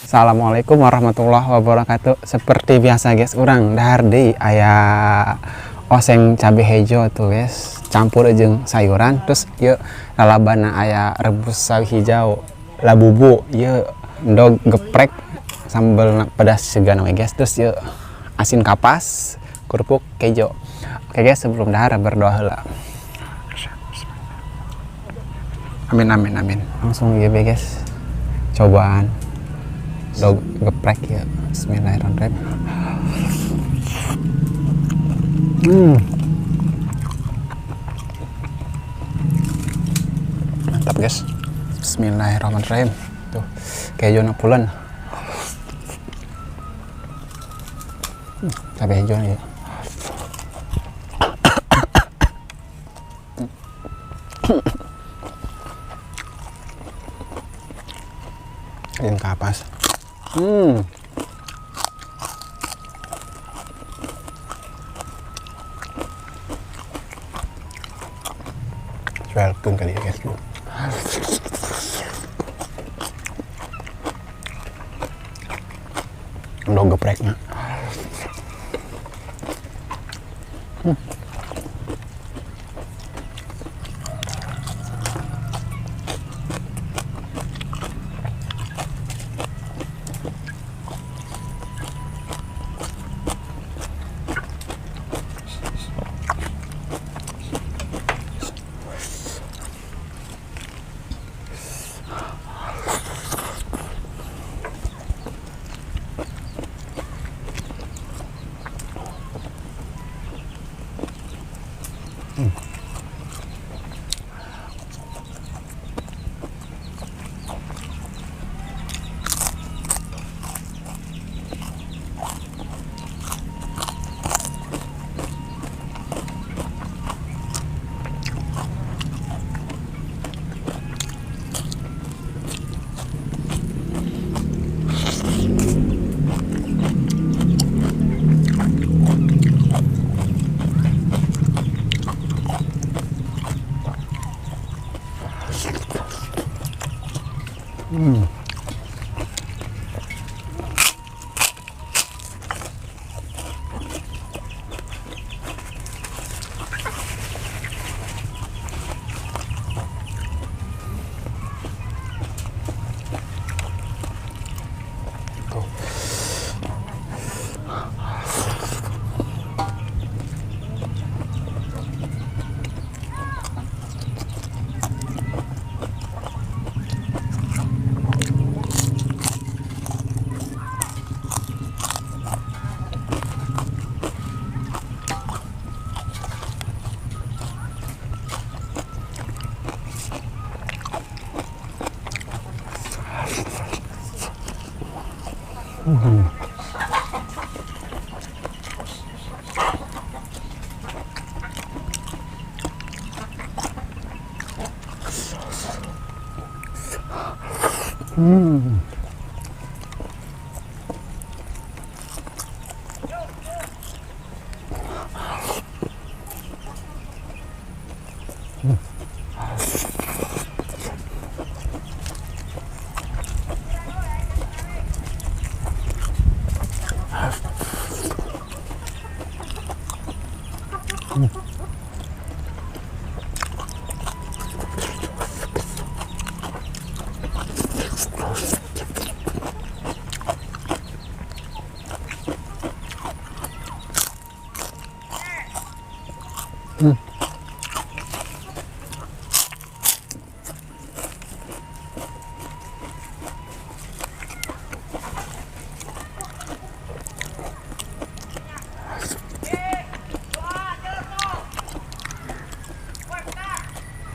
Assalamualaikum warahmatullahi wabarakatuh. Seperti biasa, guys, urang dahar deui, aya oseng cabe hejo tuh, guys, campur jeung sayuran. Terus ieu lalabana aya rebus sawi hijau, labubu, ieu endog geprek sambal pedas segana we, guys. Terus ieu asin kapas, kerupuk kejo. Oke guys, sebelum dahar berdoa heula. Amin, amin, amin. Langsung ieu be, guys. Cobaan endog geprek ya. Bismillahirrahmanirrahim. Mantap, guys. Bismillahirrahmanirrahim. Tuh, kejo pulen. Cabai hijau ya. Ini kapas. Welcome kali ya, guys. Endog gepreknya. Tuh.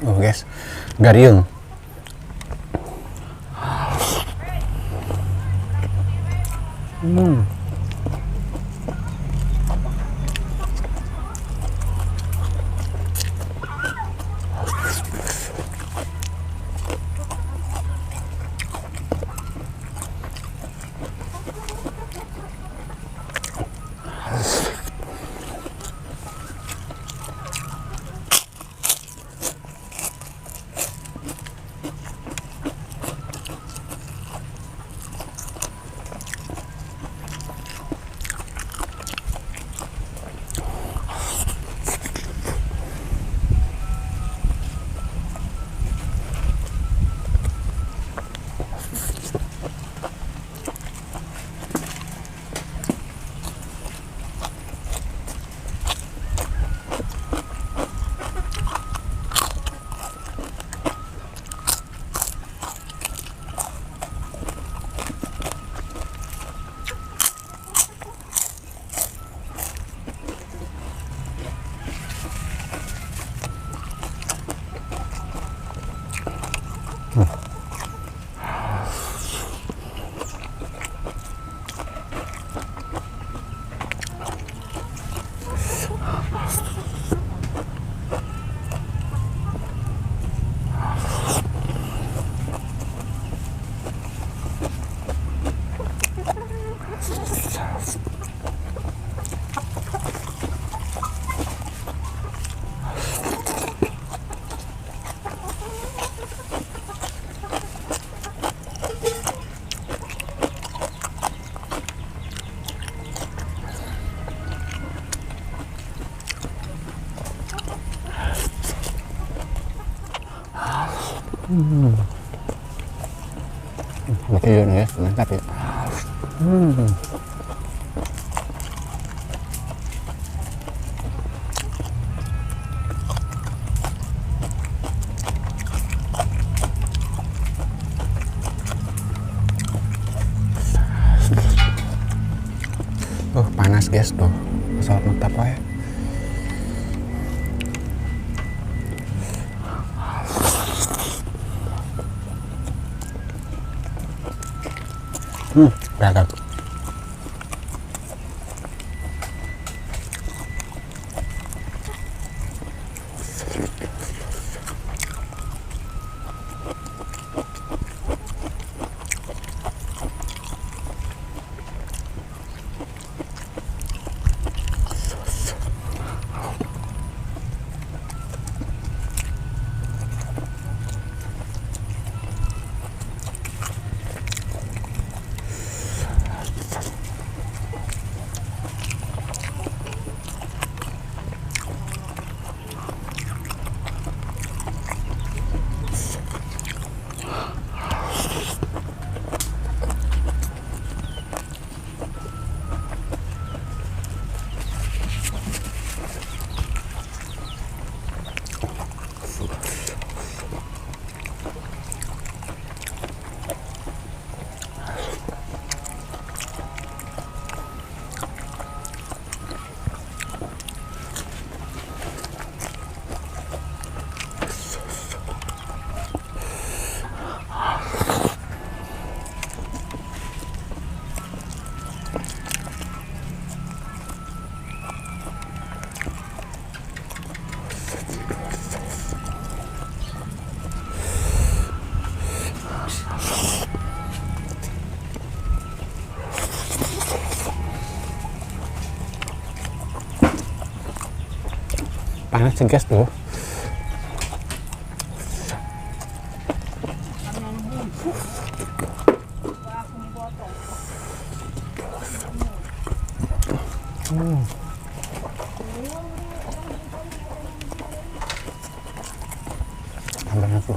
Oh guys, gariung. Betul ya, mantap ya. Panas guys tuh. Pesawat mantap ya. Beragam. Panas guys tuh. Tambahnya tuh.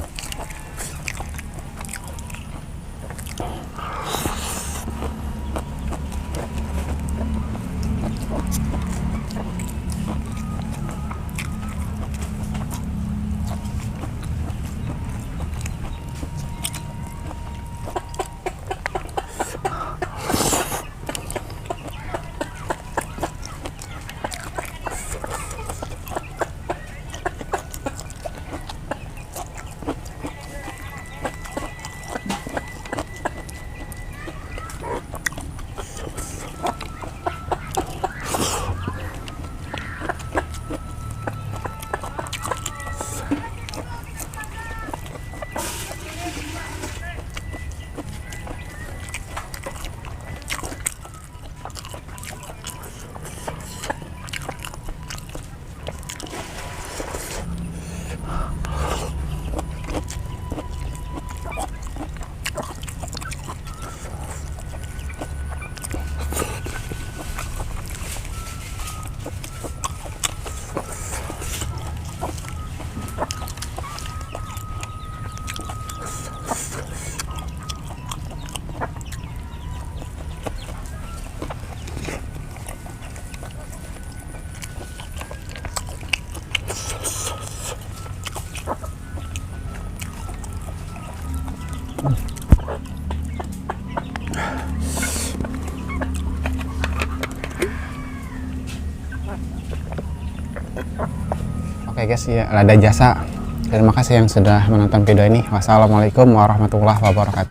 Oke guys, ya, lada jasa. Terima kasih yang sudah menonton video ini. Wassalamualaikum warahmatullahi wabarakatuh.